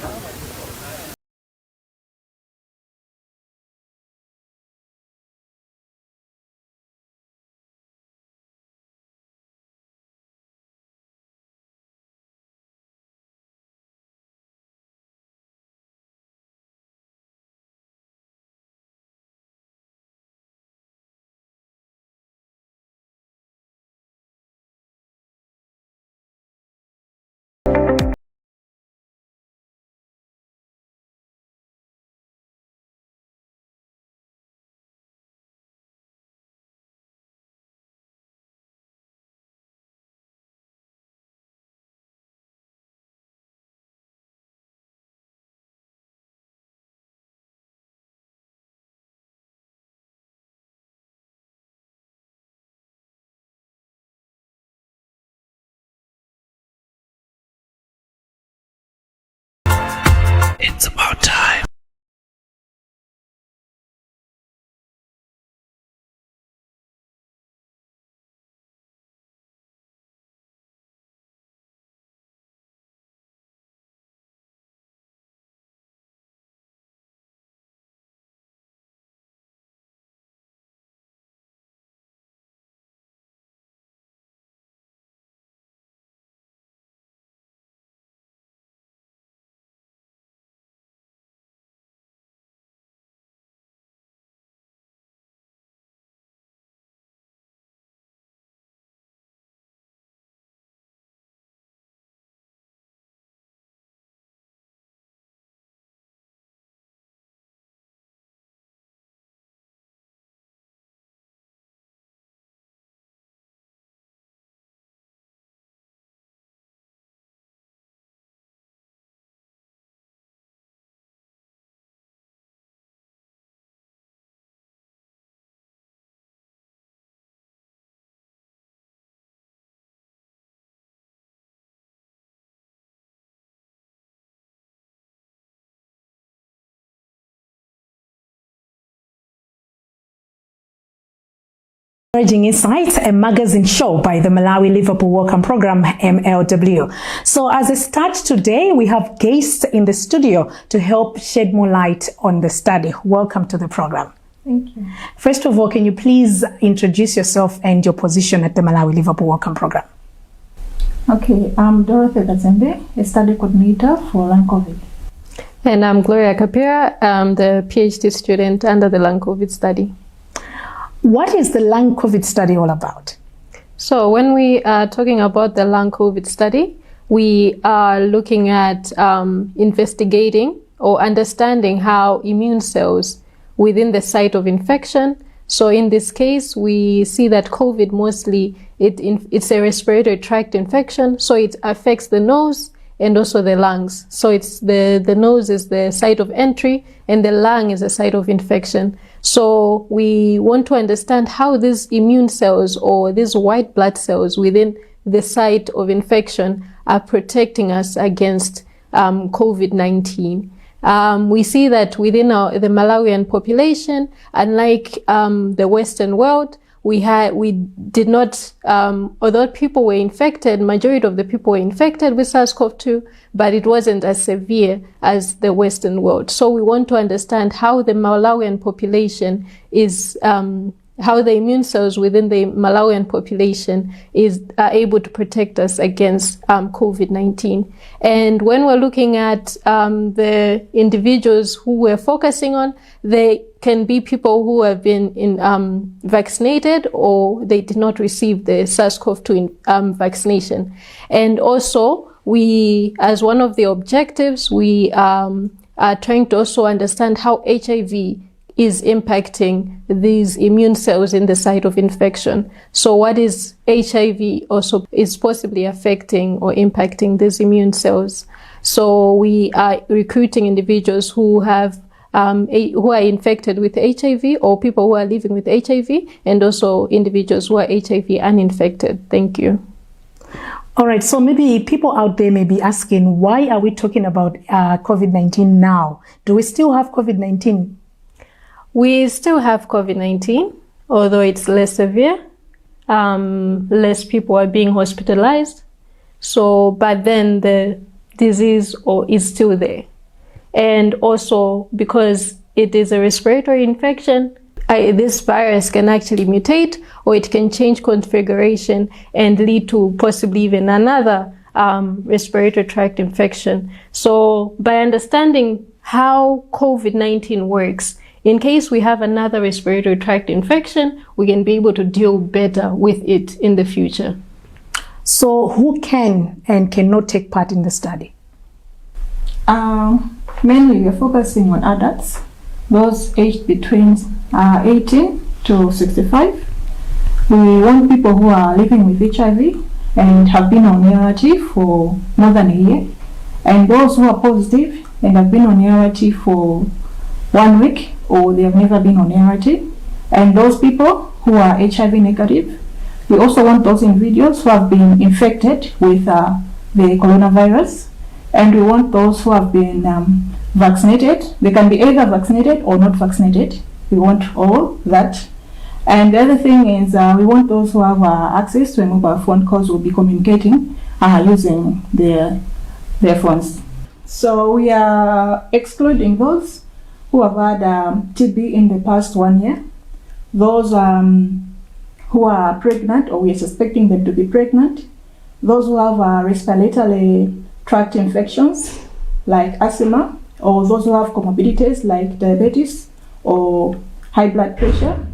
It's about time. Emerging Insights, a magazine show by the Malawi Liverpool Wellcome Program, MLW. So as a start today, we have guests in the studio to help shed more light on the study. Welcome to the program. Thank you. First of all, can you please introduce yourself and your position at the Malawi Liverpool Wellcome Program? Okay, I'm Dorothy Kazembe, a study coordinator for Lung COVID. And I'm Gloria Kapira, I'm the PhD student under the Lung COVID study. What is the Lung COVID study all about? So when we are talking about the Lung COVID study, we are looking at investigating or understanding how immune cells within the site of infection. So in this case, we see that COVID mostly, it's a respiratory tract infection, so it affects the nose and also the lungs. So it's the nose is the site of entry and the lung is the site of infection. So we want to understand how these immune cells or these white blood cells within the site of infection are protecting us against COVID-19. We see that within the Malawian population, unlike the Western world, we did not, although people were infected, majority of the people were infected with SARS-CoV-2, but it wasn't as severe as the Western world. So we want to understand how the Malawian population is, how the immune cells within the Malawian population are able to protect us against COVID-19. And when we're looking at the individuals who we're focusing on, they can be people who have been vaccinated or they did not receive the SARS-CoV-2 vaccination. And also, we, as one of the objectives, we are trying to also understand how HIV is impacting these immune cells in the site of infection. So what is HIV also is possibly affecting or impacting these immune cells. So we are recruiting individuals who have who are infected with HIV or people who are living with HIV, and also individuals who are HIV uninfected. Thank you. All right, so maybe people out there may be asking, why are we talking about COVID 19 now? Do we still have COVID 19? We still have COVID 19, although it's less severe. Less people are being hospitalized. So, but then the disease is still there. And also because it is a respiratory infection, this virus can actually mutate or it can change configuration and lead to possibly even another respiratory tract infection. So, by understanding how COVID 19 works, in case we have another respiratory tract infection, we can be able to deal better with it in the future. So, who can and cannot take part in the study? Mainly, we are focusing on adults, those aged between 18 to 65. We want people who are living with HIV and have been on ART for more than a year, and those who are positive and have been on ART for one week or they have never been on ART, and those people who are HIV negative. We also want those individuals who have been infected with the coronavirus, and we want those who have been vaccinated. They can be either vaccinated or not vaccinated. We want all that. And the other thing is, we want those who have access to a mobile phone because we'll be communicating using their phones. So we are excluding those who have had TB in the past one year, those who are pregnant or we are suspecting them to be pregnant, those who have respiratory tract infections like asthma, or those who have comorbidities like diabetes or high blood pressure.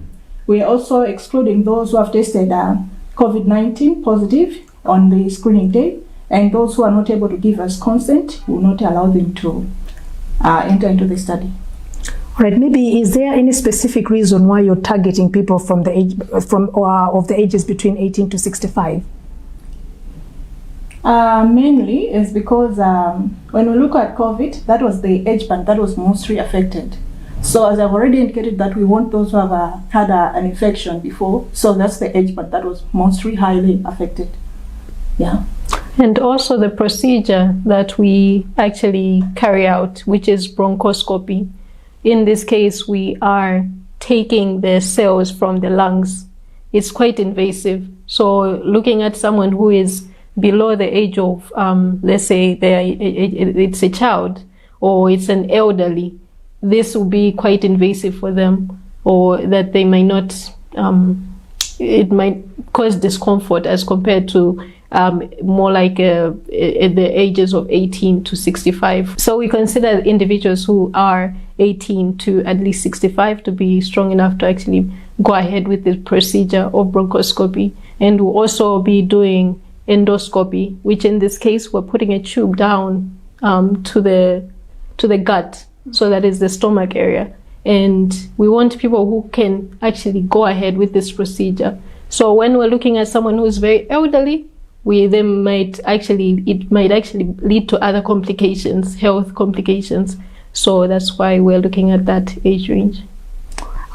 We are also excluding those who have tested COVID 19 positive on the screening day, and those who are not able to give us consent, we will not allow them to enter into the study. All right, maybe is there any specific reason why you're targeting people from the age from of the ages between 18 to 65? Mainly is because when we look at COVID, that was the age band that was mostly affected. So as I've already indicated that we want those who have had an infection before, so that's the age band that was mostly highly affected. Yeah. And also the procedure that we actually carry out, which is bronchoscopy. In this case, we are taking the cells from the lungs. It's quite invasive. So looking at someone who is below the age of, let's say, it's a child or it's an elderly, this will be quite invasive for them, or that they might not, it might cause discomfort as compared to more like at the ages of 18 to 65. So we consider individuals who are 18 to at least 65 to be strong enough to actually go ahead with the procedure of bronchoscopy. And we'll also be doing endoscopy, which in this case we're putting a tube down to the gut, so that is the stomach area. And we want people who can actually go ahead with this procedure. So when we're looking at someone who is very elderly, we then might actually it might actually lead to other complications, health complications. So that's why we're looking at that age range.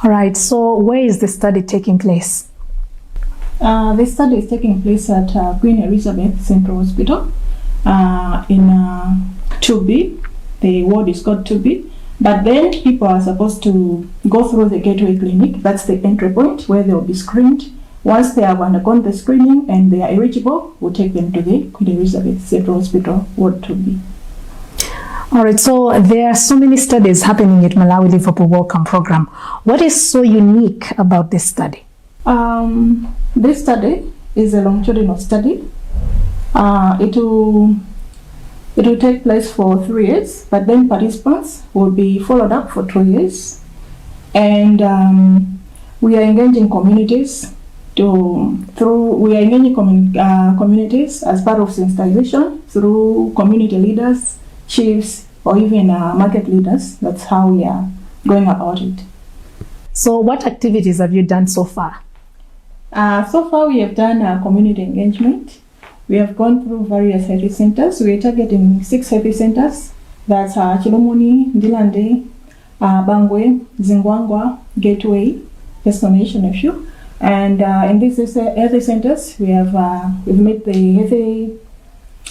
All right, so where is the study taking place? The study is taking place at Queen Elizabeth Central Hospital in 2B. The ward is called 2B. But then people are supposed to go through the Gateway Clinic. That's the entry point where they will be screened. Once they have undergone the screening and they are eligible, we'll take them to the Queen Elizabeth Central Hospital, Ward 2B. All right, so there are so many studies happening at Malawi Liverpool Wellcome Program. What is so unique about this study? This study is a longitudinal study. It will take place for 3 years, but then participants will be followed up for 2 years. And we are engaging communities to through we are engaging communities as part of sensitization through community leaders, chiefs, or even market leaders. That's how we are going about it. So, what activities have you done so far? So far, we have done community engagement. We have gone through various health centers. We are targeting six health centers. That's Chilomoni, Ndirande, Bangwe, Zingwangwa, Gateway, just to mention a few. And in these health centers, we've met the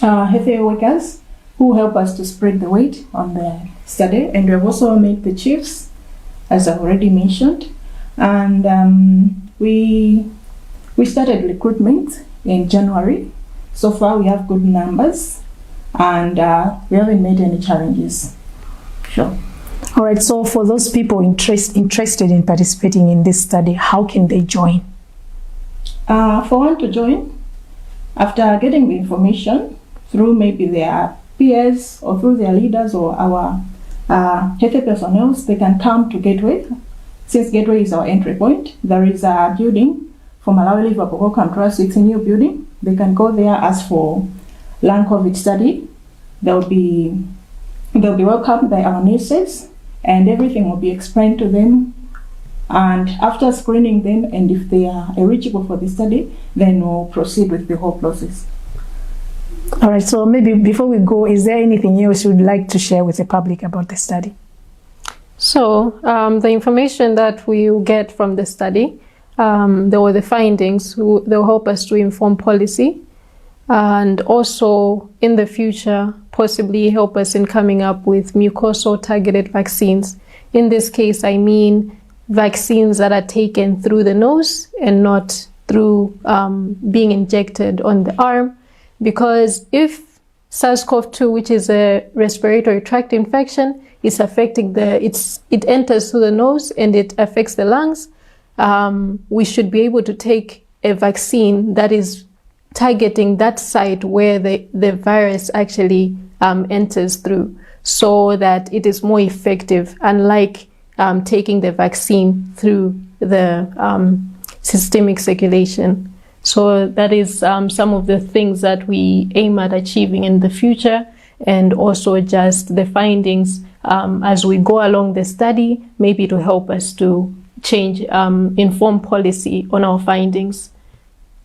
healthy workers who help us to spread the word on the study, and we have also met the chiefs, as I've already mentioned. And we started recruitment in January. So far, we have good numbers, and we haven't made any challenges. Sure. All right, so for those people interested in participating in this study, how can they join? For one to join, after getting the information through maybe their peers or through their leaders or our health personnel, they can come to Gateway. Since Gateway is our entry point, there is a building for Malawi Liverpool Wellcome Trust. It's a new building. They can go there, ask for long COVID study. They'll be welcomed by our nurses, and everything will be explained to them. And after screening them, and if they are eligible for the study, then we'll proceed with the whole process. All right, so maybe before we go, is there anything else you'd like to share with the public about the study? So the information that we will get from the study, there were the findings, they'll help us to inform policy and also in the future possibly help us in coming up with mucosal targeted vaccines. In this case, I mean vaccines that are taken through the nose and not through being injected on the arm. Because if SARS-CoV-2, which is a respiratory tract infection, is affecting the, it's, it enters through the nose and it affects the lungs, we should be able to take a vaccine that is targeting that site where the virus actually enters through, so that it is more effective, unlike taking the vaccine through the systemic circulation. So that is some of the things that we aim at achieving in the future, and also just the findings as we go along the study, maybe to help us to change, inform policy on our findings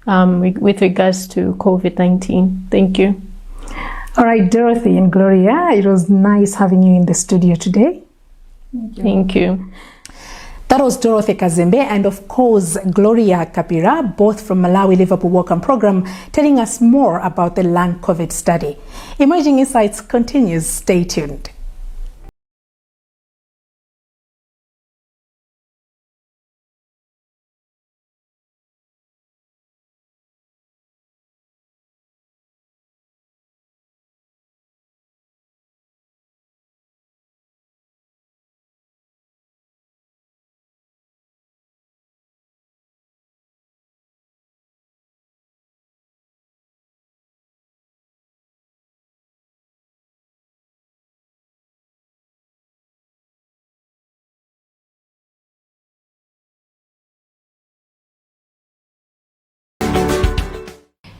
with regards to COVID-19. Thank you. All right, Dorothy and Gloria, it was nice having you in the studio today. Thank you. Thank you. That was Dorothy Kazembe and, of course, Gloria Kapira, both from Malawi Liverpool Wellcome Program, telling us more about the long COVID study. Emerging Insights continues. Stay tuned.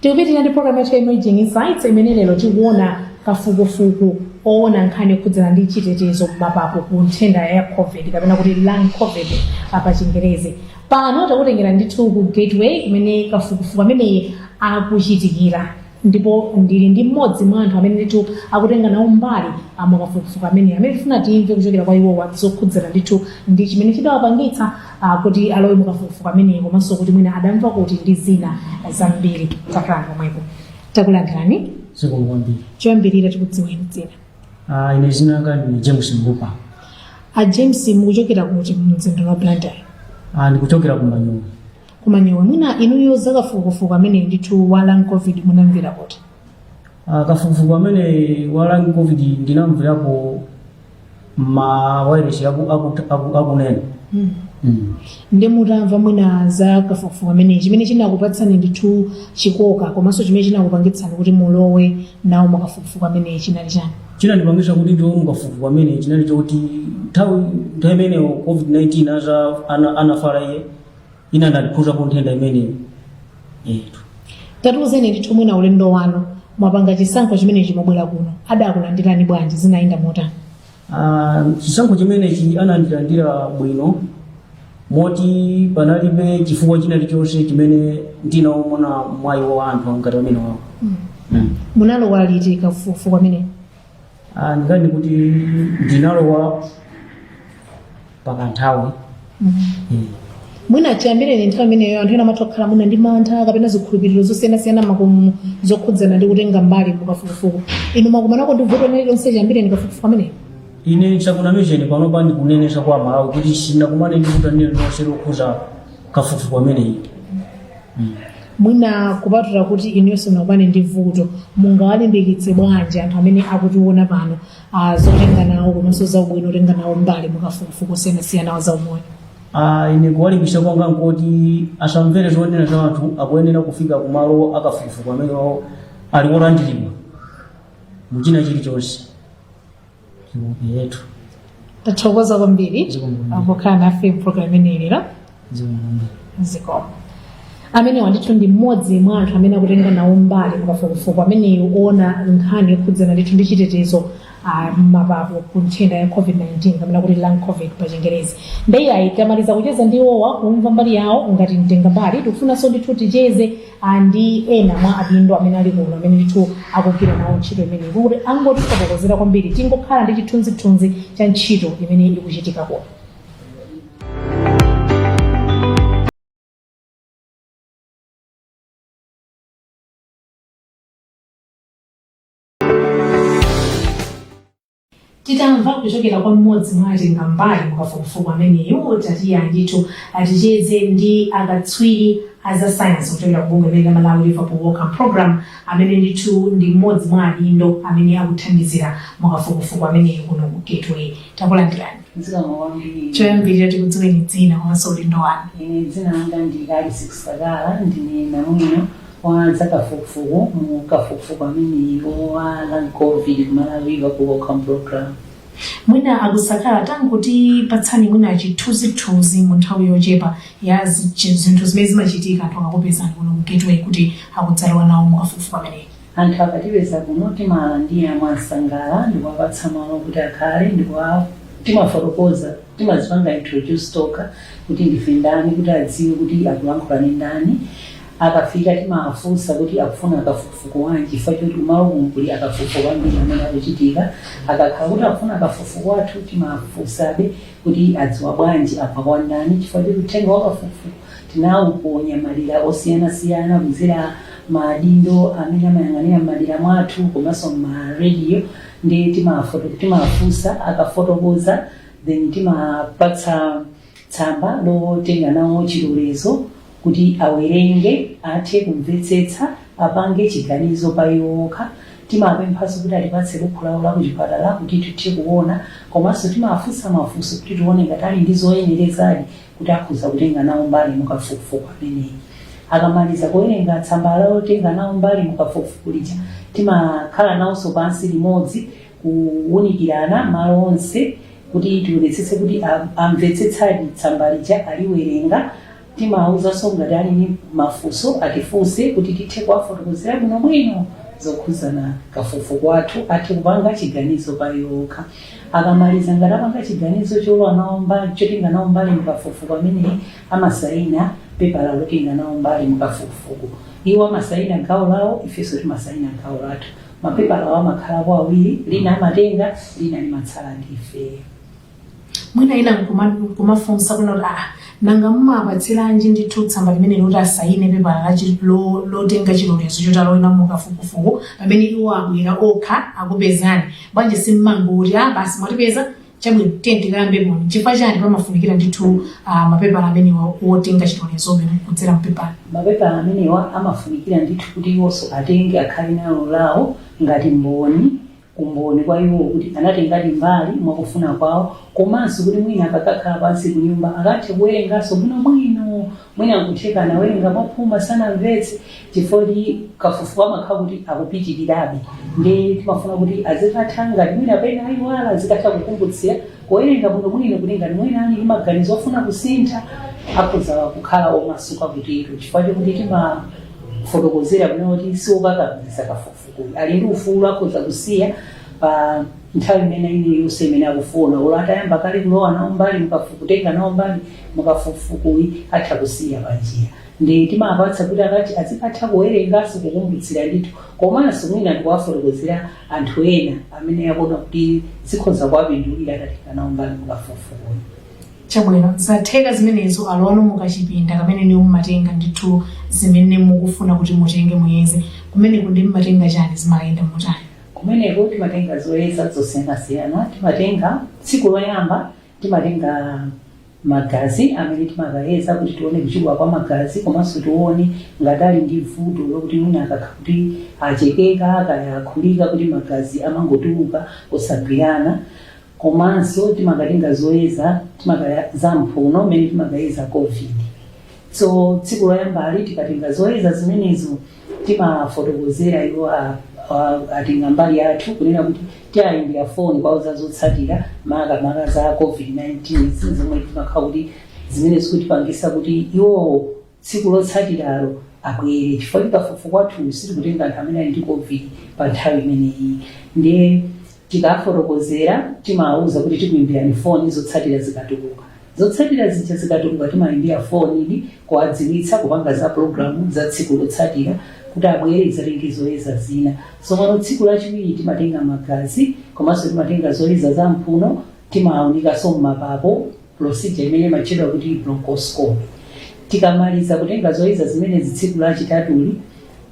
Tikupitirira ndi program yathu ya Emerging Insights, imene lero tikuona kafukufuku oona nkhani yokhudzana ndi chitetezo m'mapapu ku nthenda ya COVID, kapena kuti long COVID pa Chingerezi. Pano takutengera ndithu ku Gateway, kumene kafukufuku ameneyi akuchitikira, ndipo ndili ndi mmodzi mwa anthu amene ndithu akutenga nawo mbali mukafukufuku ameneyi, amene tifuna timve kuchokera kwa iwowa zokhudzana ndithu ndi chimene chidawapangitsa kuti alowe mukafukufuku ameneyi, komanso kuti mwina adamva kuti ndi zina zambiri. Takhala pomwepo. Takulandirani. Zikomo kwambiri. Choyambirira, tikudziweni dzina. Ine dzina langa ndi James Mbupa. A James, mukuchokera kuti mumzinda wa Blantyre? Ndikuchokera ku Manyowe. Kumanyowe. Mwina inuyo zakafukufuku amene ndithu wa long COVID munamvera kuti? Kafukufuku amene wa long COVID ndinamverapo ma wireless akunena. Ndi mutamva mwina za kafukufuku amene, chimene chinakupatsani ndithu chikoka komanso chimene chinakupangitsani kuti mulowe nawo mukafukufuku amene chinali chani? Chinandipangitsa kuti ndilowe mukafukufuku amene chinali chokuti nthawi imeneyo COVID-19 anafala iye, ina ndandikhuzapo nthenda imeneyo yetu. Tatiuzeni ndithu mwina ulendo wanu, mwapanga chisankho chimene chimabwera kuno, adakulandirani bwanji? Zinayenda motani? Chisankho chimenechi anandilandira bwino, moti panalibe chifukwa china chilichonse chimene ndinaona mwayi wa anthu ngati amene wawo. Munalowa liti kafukufuku amene? Ndingati kuti ndinalowa pakanthawi. Mwina chiyambireni nthawi imeneyo anthu ena amatha kukhala mwina ndi mantha kapena zikhulupiriro zosiyanasiyana makomo zokhudzana ndi kutenga mbali mukafukufuku. Inu mwakumanako ndi vuto lililonse chiyambireni kafukufuku ameneyo? Ine ndisakunamizeni, panopa ndikunenesa kwa Malawi kuti sindinakumane ndi vuto lililonse lokhuza kafukufuku ameneyi. Mwina kupatula kuti inuyo simunakumane ndi vuto, mungawalimbikitse bwanji anthu amene akutiona pano zotenga nawo komanso zaubwino otenga nawo mbali mukafukufuku osiyanasiyana wa zaumoyo? Ine kuwalimbikitsa kwanga nkoti asamvere zonena za anthu, akuyenera kufika kumalo akafukufuku amene ali olandiridwa muchina chilichonse yetu. Tathokoza kwambiri Zikomo kwambiri. pokhala nafe mpulogalamu imeneyi lero. Zikomo kwambiri. Zikomo. Amenewa ndithu ndi mmodzi mwa anthu amene akutenga nawo mbali mukafukufuku ameneyu oona nkhani yokhudzana ndithu ndi chitetezo m'mapapu ku nthenda ya COVID-19 kapena kuti long COVID pa Chingerezi. Ndeyayi, tamaliza kucheza ndi iwowa, kumva mbali yawo ngati mtenga mbali. Tikufunanso ndithu ticheze ndi ena mwa adindo amene ali kuno, amene ndithu akugwira nawo ntchito imeneyi, kuti angotifotokozera kwambiri, tingokhala ndi chithunzithunzi cha ntchito imene ikuchitika kuno. Titamva kuchokera kwa mmodzi mwa atenga mbali mukafukufuku ameneyu, tatiya ndithu ticheze ndi akatswiri a za sayansi kuchokera ku bungwe limene la Malawi Liverpool Wellcome Program, amene ndithu ndi mmodzi mwa adindo amene akuthandizira mukafukufuku ameneyu kuno ku Gateway. Takulandirani. Zikomo kwambiri. Choyambirira tikudziweni dzina komanso udindo wanu. Ine dzina langa ndi Alice Kusakala, ndine namwino wa zakafukufuku mu kafukufuku ameneyi wa long COVID ku Malawi Liverpool Wellcome Program. Mwina akusakala, tangotipatsani mwina chithunzithunzi mu nthawi yochepa ya zinthu zimene zimachitika anthu akakupezani kuno ku Gateway kuti akudzalowa nawo mukafukufuku ameneyi. Anthu akatipeza kuno timawalandira mwansangala ndikuwapatsa malo kuti akhale, ndikuwa timafotokoza, timazipanga introduce tokha kuti ndife ndani kuti adziwe kuti akulankhula ndi ndani. Akafika timawafunsa kuti akufuna kafukufuku wanji chifukwa choti kumalo kuno kuli akafukufuku ambiri amene akuchitika. Akakhala kuti akufuna kafukufuku wathu timawafunsabe kuti adziwa bwanji, amva kwa ndani, chifukwa choti uthenga wa kafukufuku tinauponya madera osiyanasiyana kudzera maadindo amene amayang'anira m'madera mwathu komanso ma radio. Ndi timawafunsa, akafotokoza then timapatsa tsamba lotenga nawo chilolezo kuti awerenge, athe kumvetsetsa, apange chiganizo pa iwo okha. Timapemphanso kuti atipatse bukhu lawo la kuchipatala kuti tithe kuona, komanso timawafunsa mafunso kuti tione ngati ali ndi zoyenerezadi kuti akhoza kutenga nawo mbali mukafukufuku ameneyi. Akamaliza kuwerenga tsamba lotenga nawo mbali mukafukufuku lija, timakhala nawonso pansi limodzi kuwunikirana malo onse kuti tionetsetse kuti amvetsetsadi tsamba lija, aliwerenga. Timawawuzanso ngati ali ndi mafunso atifunse kuti tithe kuwafotokozera bwinobwino zokhuzana kafukufuku wathu, athe kupanga chiganizo pa iwo okha. Akamaliza, ngati apanga chiganizo cholowa nawo mbali, chotenga nawo mbali mukafukufuku ameneyi, amasayina pepala lotenga nawo mbali mukafukufuku. Iwo amasayina gawo lawo, ifenso timasayina gawo lathu. Mapepalawo amakhalapo awiri, lina amatenga, lina limatsala ndi ifeyo. Mwina ina nkumafunsa kuna kuti nanga mumapatsiranji ndithu tsamba limene loti asayine pepala lotenga chilolezo choti alowe nawo mukafukufuku pamene iwo abwera okha akupezani? Bwanji simmangoti, "Basi, mwatipeza, chabwino, tiye tikayambe poni"? Chifukwa chani pamafunikira ndithu mapepala amenewa otenga chilolezobe kudzera mpepala? Mapepala amenewa amafunikira ndithu kuti iwonso atenge, akhale nalo lawo ngati mboni, umboni kwa iwo kuti anatengadi mbali mwakufuna kwawo, komanso kuti mwina akakakhala pansi kunyumba akathe kuwerenganso bwinobwino. Mwina nkutheka anawerenga mwaphuma, sanamvetse, chifukwa kuti kafukufuku amakhala kuti akupitirirabe, ndi timafuna kuti azikatha, ngati mwina pena ayiwala, azikatha kukumbutsira kuwerenga bwinobwino, kuti ngati mwina ali ndi maganizo ofuna kusintha akhoza kukhala omasuka kutero, chifukwa chokuti timafotokozera bwino kuti siwokakamiza kafukufukuyu, ali ndi ufulu, akhoza kusiya pa nthawi imene iliyonse imene akufuna. Olo atayamba kale kulowa nawo mbali kutenga nawo mbali mukafukufukuyi, atha kusiya panjira. Ndi timapatsa kuti akati azikatha kuwerenganso, kukumbutsira ndithu, komanso mwina ndikuwafotokozera anthu ena amene akuona kuti zikhoza kuwapindulira atatenga nawo mbali mukafukufukuyi. Chabwino, zatheka zimenezo. Alowano mukachipinda kamene niwo mumatenga ndithu zimene mukufuna kuti mutenge muyeze. Kumeneko ndi mumatenga chani, zimayenda motani? Kumeneko timatenga zoyeza zosiyanasiyana. Timatenga tsiku loyamba, timatenga magazi amene timakayeza kuti tione kuchuluka kwa magazi, komanso tione ngati ali ndi vuto lokuti mwina akakhala kuti achekeka kaya akhulika, kuti magazi amangotuluka osagwirana. Komanso timakatenga zoyeza timakaya za mphuno mmene timakayeza COVID. So tsiku loyambali tikatenga zoyeza zimenezo, timafotokozera iwo atenga mbali yathu kunena kuti tiayimbira foni kuwauza zotsatira, makamaka za COVID-19 zomwe timakhala kuti zimene zikutipangisa kuti iwowo tsiku lotsatiralo abwere, chifukwa tikafukufuku kwathu sitikutenga anthu amene ali ndi COVID pa nthawi imeneyi. Ndiye tikafotokozera, timawauza kuti tikuimbirani foni zotsatira zikatuluka. Zotsatira zija zikatuluka, timayimbira foni kuwadziwitsa, kupanga za pulogalamu za tsiku lotsatira kuti abwere idzatenge zoyeza zina. Tsopano tsiku lachiwiri timatenga magazi, komanso timatenga zoyeza za mphuno, timawunikanso mmapapo, procedure imene imatchedwa kuti bronchoscopy. Tikamaliza kutenga zoyeza zimenezi tsiku lachitatuli,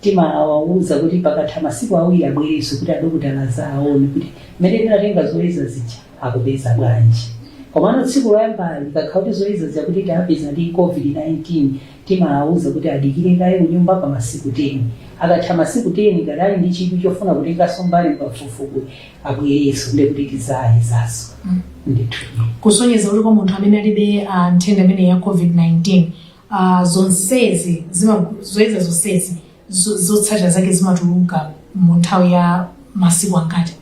timawawuza kuti pakatha masiku 2 abwerenso kuti adokotala azaone kuti mmene tinatenga zoyeza zija akupeza bwanji. Komano tsiku loyambali likakhala kuti zoyeza zija kuti tapeza ndi COVID-19, timawawuza kuti adikire kaye kunyumba pa masiku 10. Akatha masiku 10, ngati ali ndi chidwi chofuna kutenganso mbali pafukufuku, abwerenso, ndekuti tizayezaso ndithu. Kusonyeza kuti kwa munthu amene alibe nthenda imene ya COVID-19, zonsezi zoyeza zonsezi zotsatira zake zimatuluka mu nthawi ya masiku angati?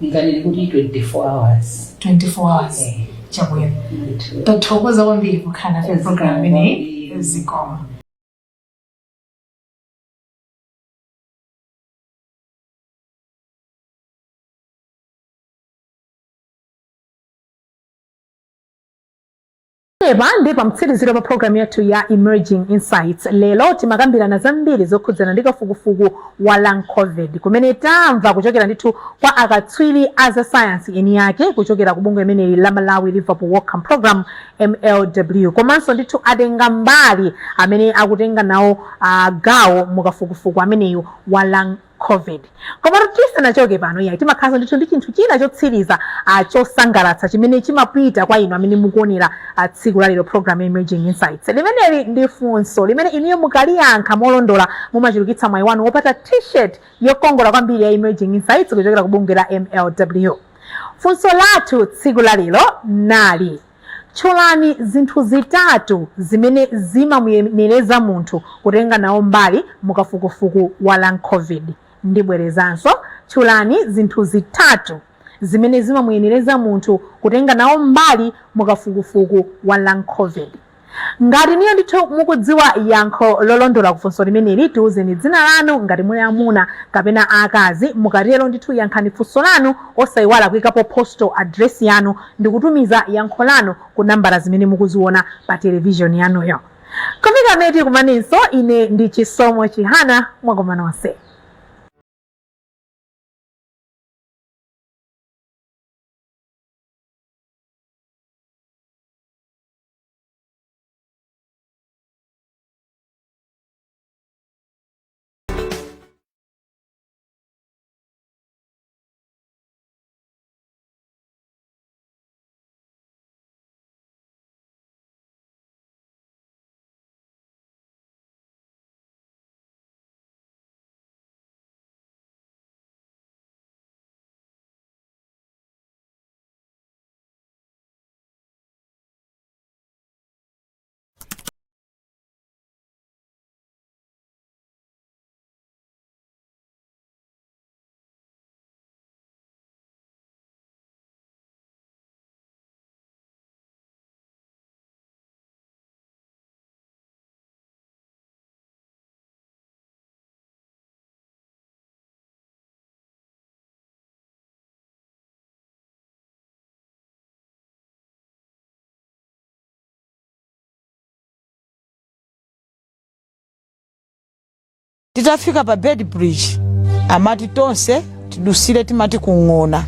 Nganene kuti 24 hours. 24 hours. Chabwino, tathokoza kwambiri kukhala nafe program imeneyi. Zikomo. Epa ndi pamtsiriziro pa programu yathu ya Emerging Insights. Lero timakambirana zambiri zokhudzana ndi kafukufuku wa long COVID, kumene tamva kuchokera ndithu kwa akatswiri a za sayansi eni ake kuchokera ku bungwe imeneli la Malawi Liverpool Wellcome Program, MLW, komanso ndithu atenga mbali amene akutenga nawo gawo mukafukufuku ameneyu wa long COVID. Komatu tisanachoke pano iyayi, timakhalanso ndithu ndi chinthu china chotsiriza chosangalatsa chimene chimapita kwa inu amene mukuonera tsiku la lero program ya Emerging Insights. Limeneli ndi funso limene inuyo mukaliyankha molondola mumachulukitsa mwayi wanu wopata T-shirt yokongola kwambiri ya Emerging Insights kuchokera ku bungwe la MLW. Funso lathu tsiku la lero nali: Tchulani zinthu zitatu zimene zimamuyenereza munthu kutenga nawo mbali mu kafukufuku wa long COVID. Ndibwerezanso, tchulani zinthu zitatu zimene zimamuyenereza munthu kutenga nawo mbali mu kafukufuku wa long COVID. Ngati inuyo ndithu mukudziwa yankho lolondola ku funso limeneli, tiuzeni dzina lanu ngati muli amuna kapena aakazi. Mukatero ndithu yankhani funso lanu osaiwala kuikapo postal address yanu ndikutumiza yankho lanu ku nambala zimene mukuziona pa television yanuyo. Kufika pamene tikumanenso, ine ndi Chisomo Chihana, mwakoma nonse. Titafika pa Beitbridge amati tonse tidusire, timati kung'ona.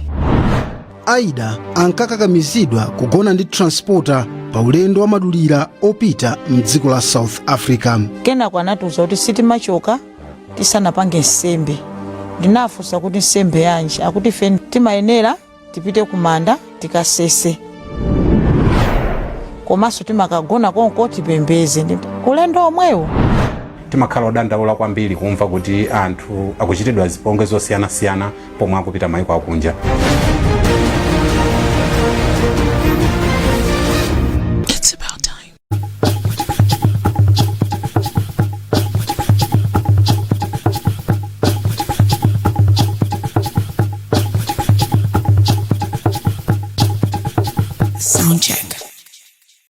Aida ankakakamizidwa kugona ndi transporter. Pa ulendo wamadulira opita mdziko la South Africa. Kenako anatiuza kuti sitimachoka tisanapange nsembe. Ndinafunsa kuti nsembe yanji? Akuti ife timayenera tipite kumanda tikasese, komanso timakagona konko tipembeze. Ulendo omwewo. Timakhala odandaula kwambiri kumva kuti anthu akuchitidwa zipongwe zosiyanasiyana pomwe akupita maiko akunja. It's about time. Sound check.